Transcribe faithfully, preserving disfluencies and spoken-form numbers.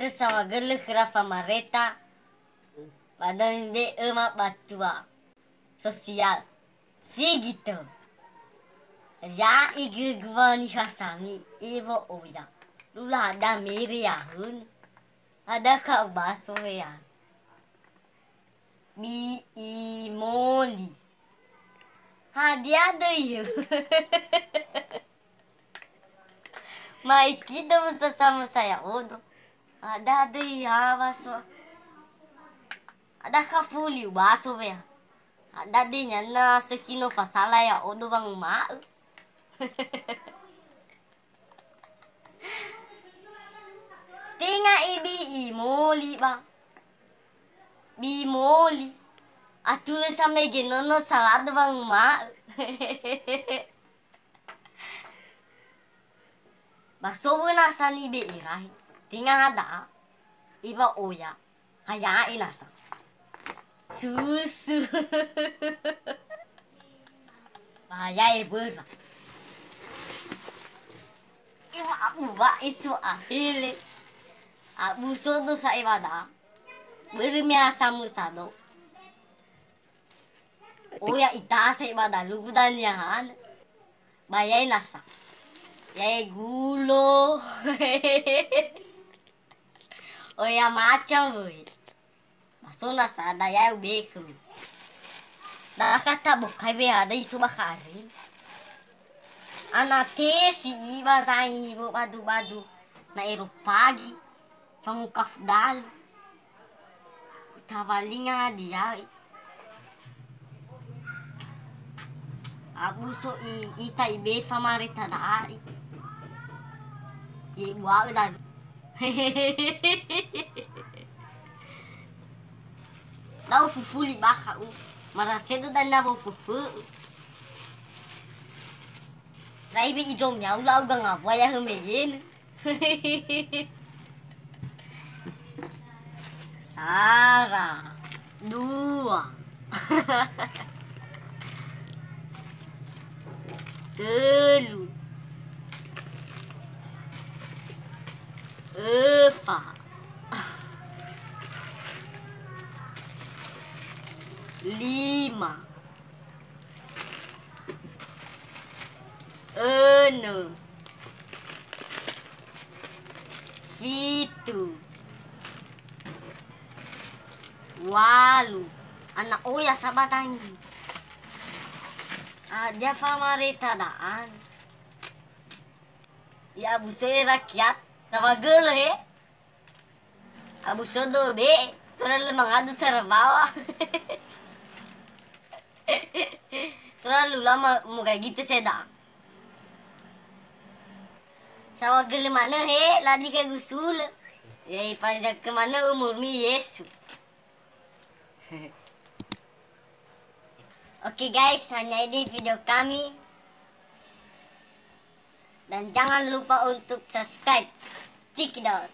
Saohagölö khöra famareta, ba da mibe'ö mabatua sosial. Figi tö. Ya'i gögö wa niha sami, ewa oya. Lula ada mere ya'un. Ada ka ubaso ya. Bi'i moli. Hadia döi yö? Ma'ekidö usa sama saya odo. Ada döi ya baso. Ada ka fuli ubaso wea. Ada döi nyana sekino fasala ya odo wanguma'ö. Tenga ibi'i moli ba. Bi moli. Atulö samege nono salado wanguma'ö. Ba so wö nasa nibe'e rahi. Tenga ha da'a. Iwa oya. Ha ya'e nasa. Susu. Ba ya'e böra. Iwa abu wa'e so ahele. Abu sodo sa ewa da'a. Börö me ha samösa do. Oya itase ba dalugu dania han. Ba ya'e nasa. Ya'e gulo. Oya macam wöi. Ba so nasa da ya'e ubekö. Da kata bokai be ada iso ba kare. Ana tesi iba zangi bo badu-badu. Na ero pagi. Fangukaf dalu. Tawalinga dia'i. Abu so i ita ibe famareta da'i. Ye bua'ö dalu. Lau fufuli bakha u. Marasedo dana wo fufuli. Rai be idom yau lau ganga buaya hemeyene. Sara. Dua. Tölu. Öfa. Lima. Önö. Fitu. Walu. Ana oya sabatangi. Ada famareta da'an. Ya, abu soe rakyat. Sama gölö, he? Abu sodo be, terlalu mengadu sarabawa. Terlalu lama mau kayak gitu saya dah. Saohagölö manö he, ladi ke gusul. Ya, panjang ke mana umurmi Yesu. Oke guys, hanya ini video kami. Dan jangan lupa untuk subscribe. Cekidot.